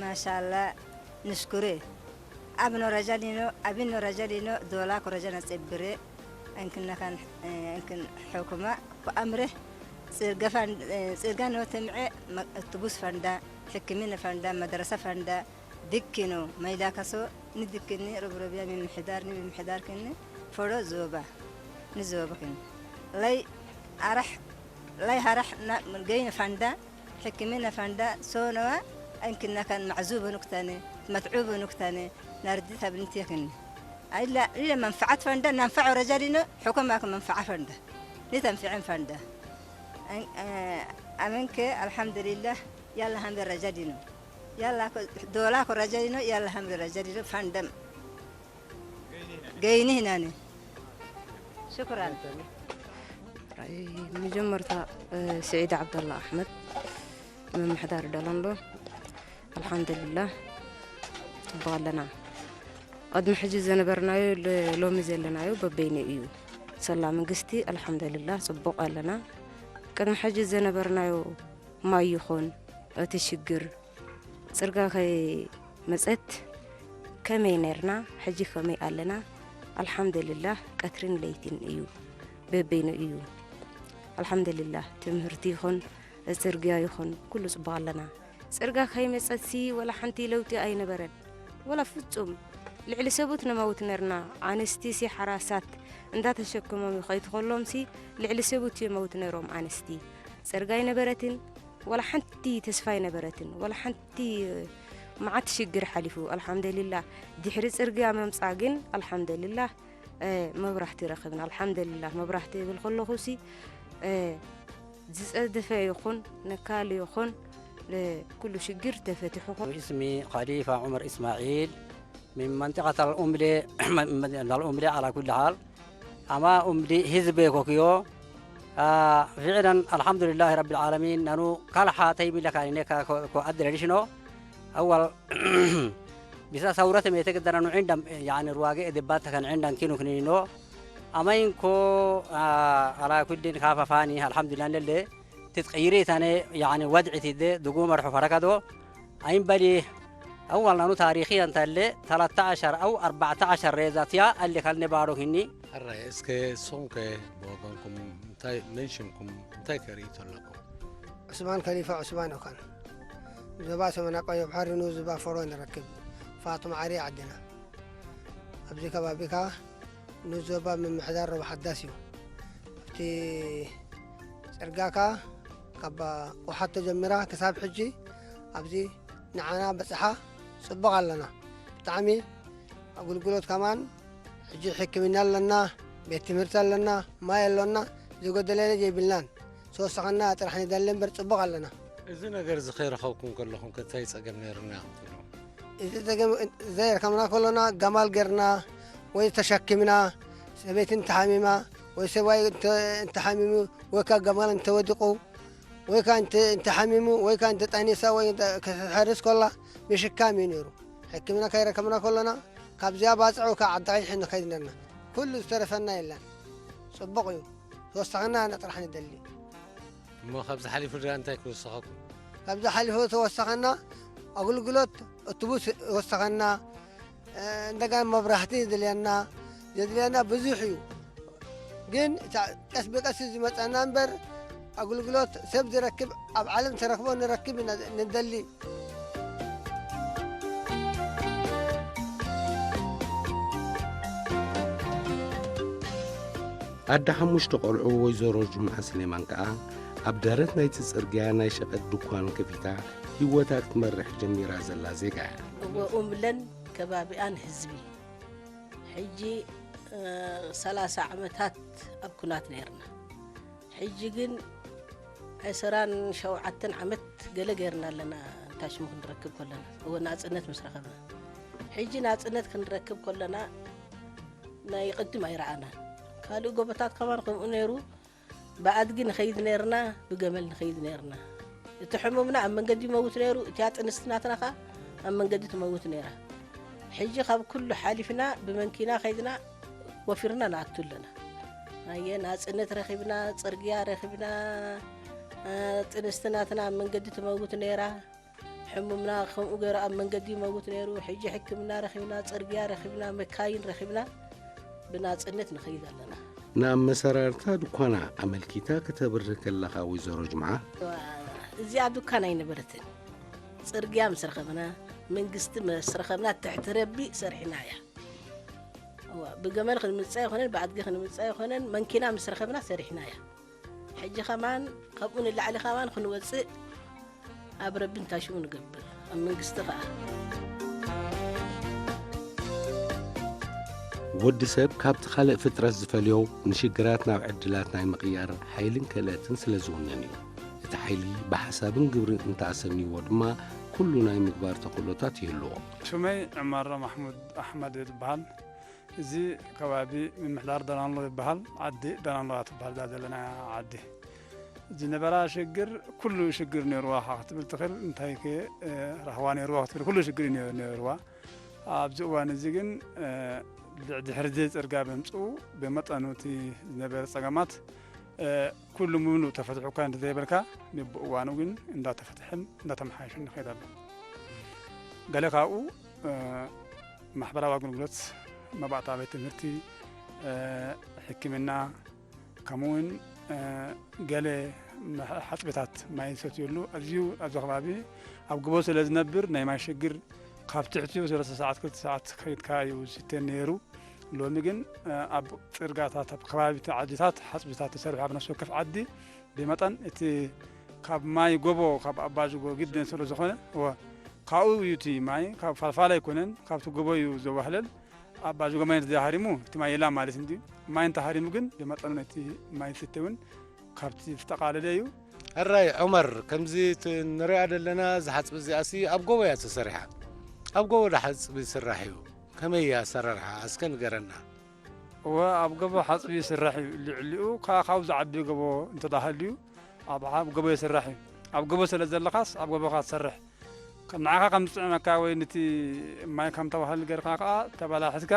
ማሻላ ንሽኩሬ። ኣብ ኖረጃሊኖ ኣብን ኖረጃሊኖ ዶላ ኮረጃ ነጸብሬ። እንክነካን እንክን ሕኩማ ኮኣምሬ ጽርጋ ኖ ተምዐ። ትቡስ ፈንዳ ሕክምና ፈንዳ መድረሳ ፈንዳ ድኪኖ መይዳካሶ ንድክኒ ርብርብያ ምምሕዳር ንምምሕዳር ክኒ ፈዶ ዞባ ንዞባ ክኒ ላይ ኣራሕ ላይ ሃራሕ ገይነ ፋንዳ ሕክምና ፋንዳ ሶነዋ እንክናካን ማዕዙብ ንክታነ መትዑብ ንክታነ ናርዲ ታብንት ክኒ ኣይላ ኢለ መንፈዓት ፋንዳ ናንፈዕ ረጃሊኖ ሕኮማክ መንፈዓ ፋንዳ ንተንፍዕን ፋንዳ ኣመንከ ኣልሓምዱሊላህ ያላ ሃምደ ረጃሊኖ ያላ ዶላ ኮ ረጃሊኖ ያላ ሃምደ ረጃሊኖ ፋንደም ገይኒ ህናኒ ሽኩራን መጀመርታ ስዒድ ዓብደላ ኣሕመድ ምምሕዳር ደለንዶ ኣልሓምዱሊላህ ጽቡቕ ኣለና። ቅድሚ ሕጂ ዘነበርናዮ ሎሚ ዘለናዮ በበይኑ እዩ። ሰላ መንግስቲ ኣልሓምዱሊላህ ጽቡቕ ኣለና። ቅድሚ ሕጂ ዘነበርናዮ ማይ ይኹን እቲ ሽግር ጽርጋ ከይመጸት ከመይ ነርና ሕጂ ከመይ ኣለና? ኣልሓምድልላህ ቀትርን ለይትን እዩ በበይኑ እዩ። ኣልሓምድልላህ ትምህርቲ ይኹን ጽርግያ ይኹን ኩሉ ጽቡቕ ኣለና። ጽርጋ ከይመጸትሲ ወላ ሓንቲ ለውጢ ኣይነበረን ወላ ፍጹም። ልዕሊ ሰቡት ንመውት ነርና ኣንስቲሲ ሓራሳት እንዳተሸክሞም ይኸይድ ከሎምሲ ልዕሊ ሰቡት ይመውት ነሮም ኣንስቲ። ጽርጋ ኣይነበረትን ወላ ሓንቲ ተስፋ ኣይነበረትን ወላ ሓንቲ መዓት ሽግር ሓሊፉ ኣልሓምደሊላ ድሕሪ ጽርግያ መምጻ ግን ኣልሓምደሊላ መብራህቲ ረኽብና ኣልሓምደሊላ መብራህቲ ይብል ከለኹ ሲ ዝጸደፈ ይኹን ነካል ይኹን ኩሉ ሽግር ተፈቲሑ اسمي خليفة عمر إسماعيل من منطقة الأملة الأملة على كل حال أما أمدي حزب كوكيو آه فعلا الحمد لله رب العالمين نانو كالحا تيمي لك أنك كو أدري لشنو أول بس ثورة ميتك دنا عندهم يعني رواقي دبات كان عندهم كينو كنينو أما إنكو آه على كل كافة فاني الحمد لله لله تتغيري تاني يعني وضع تدي دقوم مرحو فرقدو أين بلي أول نانو تاريخيا تالي ثلاثة عشر أو أربعة عشر ريزاتيا اللي كان نبارو هني ሕራይ እስከ ንስኹም ከ ብወገንኩም እንታይ መን ሽምኩም እንታይ ከርእዩ ኣለኩም? ዑስማን ከሊፋ ዑስማን ኦካን ዞባ ሰመና ቀዮ ባሕሪ ንኡስ ዞባ ፈሮ ንረክብ ፋጡም ዓሪ ዓድና ኣብዚ ከባቢ ከኣ ንኡስ ዞባ ምምሕዳር ሮባ ሓዳስ እዩ ኣብቲ ጽርጋካ ካብ ውሓት ተጀሚራ ክሳብ ሕጂ ኣብዚ ንዓና በጽሓ ጽቡቕ ኣለና ብጣዕሚ ኣገልግሎት ከማን ሕጂ ሕክምና ኣለና ቤት ትምህርቲ ኣለና ማይ ኣሎና ዝጎደለና ዘይብልናን ተወሰኸና ጥራሕ ንደሊ እምበር ጽቡቕ ኣለና። እዚ ነገር እዚ ከይረኸብኩም ከለኹም ከ እንታይ ጸገም ነይርና ኢኹም ትብሉ? እዚ ጸገም ዘይረከብና ከሎና ገማል ገርና ወይ ተሸኪምና ሰበይቲ እንተሓሚማ ወይ ሰብኣይ እንተ- እንተሓሚሙ ወይ ከ ገማል እንተወዲቑ ወይ ከኣ እንተ-፣ እንተሓሚሙ፣ ወይ ከኣ እንተጠኒሳ፣ ወይ እንተ-፣ ክትሓርስ ከላ ምሽካም እዩ ነይሩ። ሕክምና ከይረከብና ከለና፣ ካብዚኣ ባጽዕ ካብ ዓዲ ቀይሕ ንኸይድ ነርና። ኩሉ ዝተረፈና የለን። ጽቡቕ እዩ። ተወሰኸና ኢና ጥራሕ ንደሊ። እሞ ካብዚ ሓሊፉ ድኣ እንታይ ክውሰኸኩም? ካብዚ ሓሊፉ ተወሰኸና ኣገልግሎት ኣውቶቡስ ይወሰኸና፣ እ፣ እንደገና መብራህቲ ይድልየና፣ ዘድልየና ብዙሕ እዩ። ግን እታ ቀስ ብቀስ እዩ ዝመጸና እምበር ኣገልግሎት ሰብ ዝረክብ ኣብ ዓለም ተረክቦ ንረክብ ኢና ንደሊ። ኣደ ሓሙሽተ ቆልዑ ወይዘሮ ጁምዓ ስሌማን ከኣ ኣብ ደረት ናይቲ ጽርግያ ናይ ሸቐጥ ድኳን ከፊታ ህይወታ ክትመርሕ ጀሚራ ዘላ ዜጋ እያ። እወ፣ ኡምለን ከባቢኣን ህዝቢ። ሕጂ፣ እ፣ ሰላሳ ዓመታት ኣብ ኩናት ነይርና። ሕጂ ግን ዕስራን ሸውዓተን ዓመት ገለ ገይርና ኣለና፣ እንታይ ሽሙ ክንረክብ ከለና፣ እወ፣ ናጽነት ምስ ረኸብና። ሕጂ ናጽነት ክንረክብ ከለና ናይ ቅድም ኣይረኣናን። ካልእ ጎቦታት ከማን ከምኡ ነይሩ። ብኣድጊ ንኸይድ ነይርና፣ ብገመል ንኸይድ ነይርና። እቲ ሕሙምና ኣብ መንገዲ ይመውት ነይሩ፣ እቲኣ ጥንስቲ ናትና ኸኣ ኣብ መንገዲ ትመውት ነይራ። ሕጂ ካብ ኩሉ ሓሊፍና ብመንኪና ከይድና ወፊርና ንኣቱ ኣለና። ኣየ ናጽነት ረኺብና፣ ጽርግያ ረኺብና፣ እ፣ ጥንስቲ ናትና ኣብ መንገዲ ትመውት ነይራ። ሕሙምና ከምኡ ገይሩ ኣብ መንገዲ ይመውት ነይሩ። ሕጂ ሕክምና ረኺብና፣ ጽርግያ ረኺብና፣ መካይን ረኺብና ብናጽነት ንኸይድ ኣለና። ንኣመሰራርታ ድኳና ኣመልኪታ ከተብርህ ከለኻ ወይዘሮ ጅምዓ፣ እዚኣ ድኳን ኣይነበረትን። ጽርግያ ምስ ረኸብና፣ መንግስቲ ምስ ረኸብና፣ ትሕቲ ረቢ ሰሪሕናያ። እዋ፣ ብገመል ክንምጻ ይኾነን፣ ብኣድጊ ክንምጻ ይኾነን፣ መንኪና ምስ ረኸብና ሰሪሕናያ። ሕጂ ኸማን፣ ካብኡ ንላዕሊ ኸማን ክንወጽእ ኣብ ረቢ እንታይ ሽሙ ንገብር፣ ኣብ መንግስቲ ኸኣ። ወዲ ሰብ ካብቲ ካልእ ፍጥረት ዝፈልዮ ንሽግራት ናብ ዕድላት ናይ ምቕያር ሓይልን ክእለትን ስለ ዝውንን እዩ። እቲ ሓይሊ ብሓሳብን ግብርን እንተኣሰንይዎ ድማ ኩሉ ናይ ምግባር ተኽእሎታት ይህልዎ። ሽመይ ዕመረ ማሕሙድ ኣሕመድ ይበሃል። እዚ ከባቢ ምምሕዳር ደናሎ ይበሃል። ዓዲ ደናሎ እያ ትበሃል እዛ ዘለና ዓዲ። ዝነበራ ሽግር፣ ኩሉ ሽግር ነይርዋ ኢኻ ክትብል ትኽእል። እንታይ ከ፣ እ፣ ረኽባ ነይርዋ ክትብል፣ ኩሉ ሽግር እዩ ነይርዋ። ኣብዚ እዋን እዚ ግን፣ እ፣ ድሕሪ እዚ ጽርግያ ብምጽኡ ብመጠኑ እቲ ዝነበረ ጸገማት፣ እ፣ ኩሉ ምሉእ ተፈትሑ እኳ እንተዘይበልካ፣ ንብእዋኑ ግን እንዳተፈትሐን እንዳተመሓየሸን ይኸይድ ኣሎ። ገለ ካብኡ፣ እ፣ ማሕበራዊ ኣገልግሎት፣ መባእታ ቤት ትምህርቲ፣ እ፣ ሕክምና፣ ከምኡውን፣ እ፣ ገለ መ-፣ ሓጽብታት ማይ ዝሰትየሉ፣ ኣዝዩ ኣብዚ ከባቢ ኣብ ጎቦ ስለ ዝነብር ናይ ማይ ሽግር ካብ ትሕቲኡ ሰለስተ ሰዓት ክልተ ሰዓት ከይድካ እዩ ዝስተ ነይሩ። ሎሚ ግን፣ እ፣ ኣብ ጽርጋታት፣ ኣብ ከባቢ ዓድታት ሓጽብታት ተሰሪሑ ኣብ ነፍሲ ወከፍ ዓዲ ብመጠን እቲ ካብ ማይ ጎቦ፣ ካብ ኣባጅጎ ግድን ስለ ዝኾነ፣ እወ፣ ካብኡ እዩ እቲ ማይ፣ ካብ ፋልፋል ኣይኮነን፣ ካብቲ ጎቦ እዩ ዘዋህለል። ኣባጅጎ ማይ እንተዘይሃሪሙ፣ እቲ ማይ የላን ማለት እንድዩ። ማይ እንተሃሪሙ ግን፣ ብመጠኑ ነቲ ማይ ዝስተ እውን ካብቲ ዝተቓለለ እዩ። ሕራይ ዑመር፣ ከምዚ ት-፣ ንሪኣ ዘለና፣ እዛ ሓጽቢ እዚኣሲ ኣብ ጎቦ እያ ተሰሪሓ። ኣብ ጎቦ ዶ ሓጽቢ ይስራሕ እዩ? ከመይ እያ ኣሰራርሓ? እስከ ንገረና። እወ፣ ኣብ ጎቦ ሓጽቢ ይስራሕ እዩ። ልዕሊኡ ከኣ ካብኡ ዝዓቢ ጎቦ እንተዳሃልዩ፣ ኣብ፣ ኣብ ጎቦ ይስራሕ እዩ። ኣብ ጎቦ ስለ ዘለኻስ፣ ኣብ ጎቦኻ ትሰርሕ። ከ-፣ ንዓኻ ከም ዝጥዕመካ ወይ ነቲ ማይ ከም ተባህል ጌርካ ከኣ ተበላሒትካ፣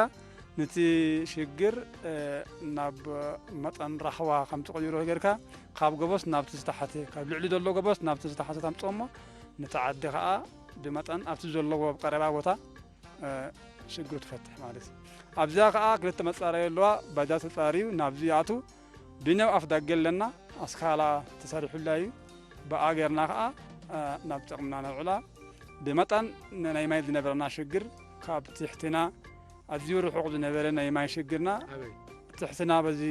ነቲ ሽግር፣ እ፣ ናብ መጠን ራህዋ ከም ትቕይሮ ጌርካ፣ ካብ ጎቦስ ናብቲ ዝተሓተ፣ ካብ ልዕሊ ዘሎ ጎቦስ ናብቲ ዝተሓተ ተምጽኦ እሞ፣ ነቲ ዓዲ ከኣ ብመጠን ኣብቲ ዘለዎ ቀረባ ቦታ እ፣ ሽግሩ ትፈትሕ ማለት እዩ። ኣብዚኣ ከኣ ክልተ መጻረዪ ኣለዋ። ባጃ ተጻርዩ ናብዚ ይኣቱ። ብነው ኣፍ ዳገ ኣለና። ኣስካላ ተሰሪሑላ እዩ። ብኣ ጌርና ከኣ፣ እ፣ ናብ ጥቕምና ነውዕላ። ብመጠን ን-፣ ናይ ማይ ዝነበረና ሽግር ካብ ትሕትና ኣዝዩ ርሑቕ ዝነበረ ናይ ማይ ሽግርና ኣበይ? ትሕትና በዚ፣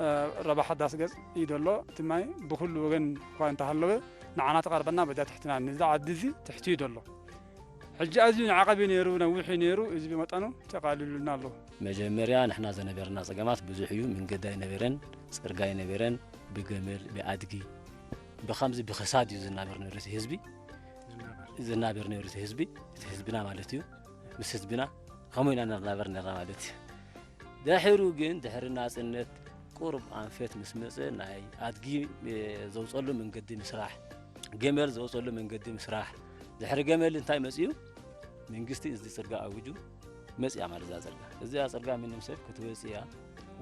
እ፣ ረባ ሓዳስ ገጽ እዩ ዘሎ። እቲ ማይ ብኹሉ ወገን እኳ እንተሃለወ ንዓና ተቐርበና በዛ ትሕትና ነዚ ዓዲ እዚ ትሕቲ እዩ ዘሎ። ሕጂ ኣዝዩ ንዓቐብ እዩ ነይሩ፣ ነዊሕ እዩ ነይሩ፣ እዚ ብመጠኑ ተቓሊሉልና ኣሎ። መጀመርያ ንሕና ዝነበረና ጸገማት ብዙሕ እዩ። መንገዲ ኣይነበረን፣ ጽርግያ ኣይነበረን፣ ብገመል፣ ብኣድጊ፣ ብኸምዚ ብኽሳድ እዩ ዝናበር ነይሩ እቲ ህዝቢ። ዝናበር። ዝናበር ነይሩ እቲ ህዝቢ፣ እቲ ህዝብና ማለት እዩ። ምስ ህዝብና ከምኡ ኢና ንናበር ነርና ማለት እዩ። ድሕሩ ግን፣ ድሕሪ ናጽነት፣ ቁሩብ ኣንፈት ምስ መጸ ናይ ኣድጊ፣ እ፣ ዘውጸሉ መንገዲ ምስራሕ፣ ገመል ዘውጸሉ መንገዲ ምስራሕ። ድሕሪ ገመል እንታይ መጺኡ? መንግስቲ እዚ ጽርጋ ኣዊጁ መጺኣ ማለት እዛ ጽርጋ። እዚኣ ጽርጋ ምንም ሰብ ክትወጽእ እያ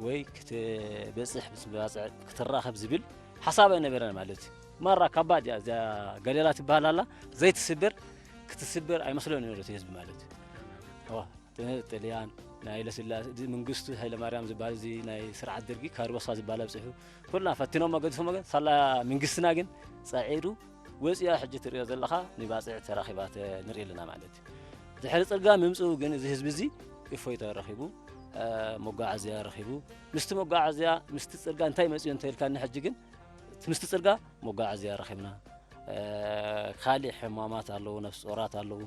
ወይ ክትበጽሕ ምስ ባጽዕ ክትራኸብ ዝብል ሓሳብ ኣይነበረን ማለት እዩ። ማራ ከባድ እያ እዚኣ ገለላ ትበሃል ኣላ፣ ዘይትስበር ክትስበር ኣይመስሎን ነይሩ እቲ ህዝቢ ማለት እዩ። እዋ፣ ጥ-፣ ጥልያን ናይ ለስላሴ፣ እዚ መንግስቱ ሃይለማርያም ዝበሃል እዚ ናይ ስርዓት ደርጊ ካርበሳ ዝበሃል ኣብጽሑ ኩልና ፈቲኖሞ ገዲፎሞ ግን ሳላ መንግስትና ግን ጸዒሩ ወፂኣ ሕጂ ትሪኦ ዘለኻ ንባፅዕ ተራኺባ ተ-፣ ንርኢ ኣለና ማለት እዩ። ድሕሪ ፅርጋ ምምፅኡ ግን እዚ ህዝቢ እዚ እፎይታ ረኺቡ፣ እ፣ መጓዓዝያ ረኺቡ። ምስቲ መጓዓዝያ፣ ምስቲ ፅርጋ እንታይ መፅኡ እንተኢልካኒ ሕጂ ግን ምስቲ ፅርጋ መጓዓዝያ ረኺብና። እ፣ ካሊእ ሕማማት ኣለዉ፣ ነፍሲ ጾራት ኣለዉ።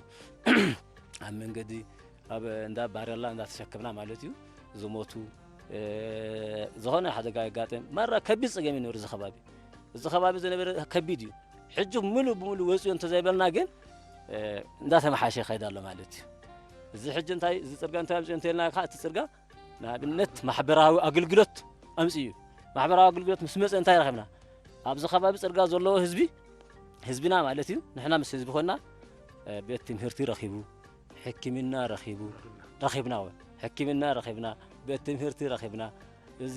ኣብ መንገዲ ኣብ እንዳ ባረላ እንዳተሸከምና ማለት እዩ ዝሞቱ፣ እ፣ ዝኾነ ሓደጋ የጋጥም። ማራ ከቢድ ጸገም እዩ ነይሩ እዚ ከባቢ። እዚ ከባቢ ዝነበረ ከቢድ እዩ። ሕጂ ምሉእ ብምሉእ ወጺኡ እንተዘይበልና ግን፣ እ፣ እንዳተመሓሸ ይኸይድ ኣሎ ማለት እዩ። እዚ ሕጂ እንታይ፣ እዚ ጽርጋ እንታይ ኣምጽኡ እንተኢልና ከዓ እቲ ጽርጋ ንኣብነት ማሕበራዊ ኣገልግሎት ኣምጽኡ እዩ። ማሕበራዊ ኣገልግሎት ምስ መጸ እንታይ ረኸብና? ኣብዚ ከባቢ ጽርጋ ዘለዎ ህዝቢ፣ ህዝብና ማለት እዩ፣ ንሕና ምስ ህዝቢ ኮንና፣ እ፣ ቤት ትምህርቲ ረኺቡ፣ ሕክምና ረኺቡ፣ ረኺብና እውን፣ ሕክምና ረኺብና፣ ቤት ትምህርቲ ረኺብና፣ እዚ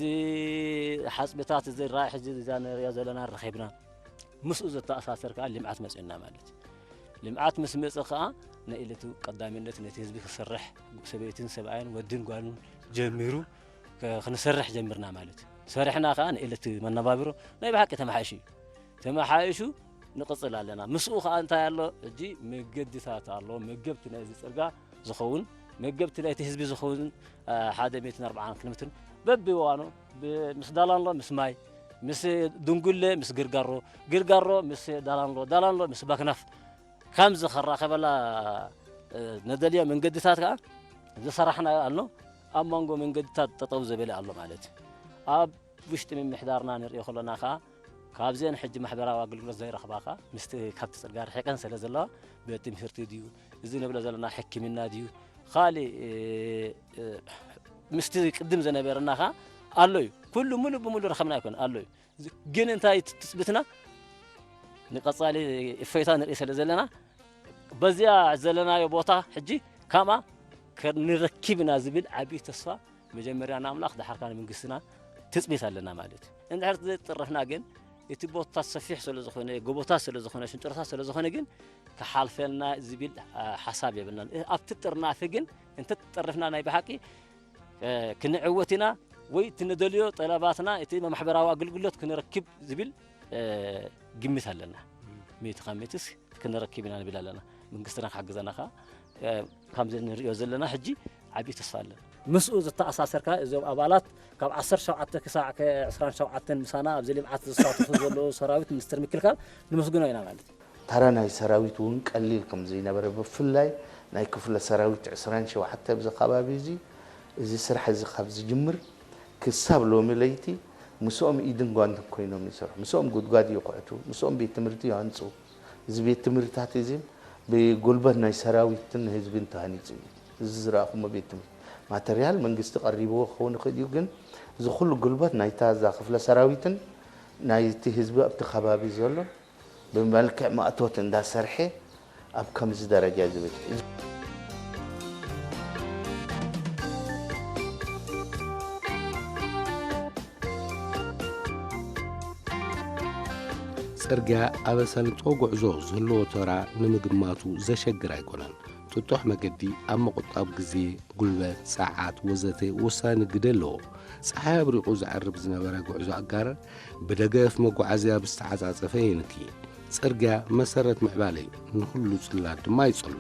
ሓጽብታት እዚ ራኢ ሕጂ እዛ ንሪኦ ዘለና ረኺብና። ምስኡ ዘተኣሳሰር ከኣ ልምዓት መጺኡና ማለት እዩ። ልምዓት ምስ መጸ ከኣ ንእለቱ ቀዳምነት ነቲ ህዝቢ ክሰርሕ፣ ሰበይትን ሰብኣይን ወድን ጓልን ጀሚሩ ክ-፣ ክንሰርሕ ጀምርና ማለት እዩ። ሰሪሕና ከኣ ንእለቱ መነባብሮ ናይ ብሓቂ ተመሓይሹ እዩ። ተመሓይሹ ንቕጽል ኣለና። ምስኡ ከኣ እንታይ ኣሎ? ሕጂ መገድታት ኣሎ። መገብቲ ናይዚ ጽርጋ ዝኸውን፣ መገብቲ ናይቲ ህዝቢ ዝኸውን፣ አ፣ ሓደ ሚእትን ኣርባዓን ኪሎ ሜትር በብእዋኑ ብ-፣ ምስ ዳላንሎ ምስ ማይ፣ ምስ ድንጉለ ምስ ግርጋሮ፣ ግርጋሮ ምስ ዳላንሎ፣ ዳላንሎ ምስ ባክናፍ ከምዚ ከራኸበላ፣ እ፣ ነደልዮ መንገድታት ከኣ ዝሰራሕና ኣሎ። ኣብ መንጎ መንገድታት ጠጠው ዘበለ ኣሎ ማለት እዩ። ኣብ ውሽጢ ምምሕዳርና ንሪኦ ከለና ከኣ ካብዘን ሕጂ ማሕበራዊ ኣገልግሎት ዘይረኽባ ከኣ ምስቲ ካብቲ ጽርጋ ርሒቐን ስለ ዘለዋ ቤት ትምህርቲ ድዩ፣ እዚ ንብሎ ዘለና ሕክምና ድዩ፣ ካልእ፣ እ፣ እ፣ ምስቲ ቅድም ዝነበረና ከኣ ኣሎ እዩ። ኩሉ ሙሉእ ብሙሉእ ረኸብና ኣይኮነ፣ ኣሎ እዩ። ግን እንታይ እቲ ትጽቢትና ንቐጻሊ እፎይታ ንርኢ ስለ ዘለና፣ በዚኣ ዘለናዮ ቦታ ሕጂ ካማ ክንረክብ ኢና ዝብል ዓቢ ተስፋ መጀመርያ ንኣምላኽ፣ ደሓርካ ንመንግስትና ትጽቢት ኣለና ማለት እዩ። እንድሕር ዘይተጠረፍና ግን፣ እቲ ቦታታት ሰፊሕ ስለ ዝኾነ፣ ጎቦታት ስለ ዝኾነ፣ ሽንጥሮታት ስለ ዝኾነ ግን ክሓልፈልና ዝብል፣ አ፣ ሓሳብ የብልናን። እ፣ ኣብቲ ጥርናፈ ግን እንተተጠረፍና ናይ ብሓቂ እ፣ ክንዕወት ኢና ወይ እቲ ንደልዮ ጠለባትና፣ እቲ ማሕበራዊ ኣገልግሎት ክንረክብ ዝብል፣ እ፣ ግምት ኣለና። ሚእቲ ካብ ሚእትስ ክንረክብ ኢና ንብል ኣለና። መንግስትና ክሕግዘና ከኣ፣ እ፣ ከምዚ ንሪኦ ዘለና ሕጂ ዓብዪ ተስፋ ኣለና። ምስኡ ዝተኣሳሰር ከኣ እዞም ኣባላት ካብ ዓሰርተ ሸውዓተ ክሳዕ ዕስራን ሸውዓተን ምሳና ኣብዚ ልምዓት ዝሳተፉ ዘለዉ ሰራዊት ሚኒስትር ምክልካል ንመስግኖ ኢና ማለት እዩ። ተራ ናይ ሰራዊት እውን ቀሊል ከም ዘይነበረ፣ ብፍላይ ናይ ክፍለ ሰራዊት ዕስራን ሸውዓተ ኣብዚ ከባቢ እዚ፣ እዚ ስራሕ እዚ ካብ ዝጅምር ክሳብ ሎሚ ለይቲ ምስኦም ኢድን ጓንትን ኮይኖም ይሰርሑ። ምስኦም ጉድጓድ ይኹዕቱ፣ ምስኦም ቤት ትምህርቲ ይሃንጹ። እዚ ቤት ትምህርትታት እዚ ብጉልበት ናይ ሰራዊትን ህዝብን ተሃኒጹ እዩ። እዚ ዝረኣኹሞ ቤት ትምህርቲ ማተርያል መንግስቲ ቀሪብዎ ክኸውን ይኽእል እዩ፣ ግን እዚ ኩሉ ጉልበት ናይታ እዛ ክፍለ ሰራዊትን ናይቲ ህዝቢ ኣብቲ ከባቢ ዘሎ ብመልክዕ ማእቶት እንዳሰርሐ ኣብ ከምዚ ደረጃ ዝብል። ጽርግያ ኣብ ኣሳልጦ ጉዕዞ ዘለዎ ተራ ንምግማቱ ዘሸግር ኣይኮነን። ጥጡሕ መገዲ ኣብ ምቑጣብ ግዜ፣ ጉልበት፣ ጸዓት ወዘተ ወሳኒ ግደ ኣለዎ። ጸሓይ ኣብሪቑ ዝዓርብ ዝነበረ ጉዕዞ ኣጋር ብደገፍ መጓዓዝያ ብዝተዓጻጸፈ የንኪ። ጽርግያ መሰረት ምዕባለ እዩ፣ ንኹሉ ጽላት ድማ ይጸሉ።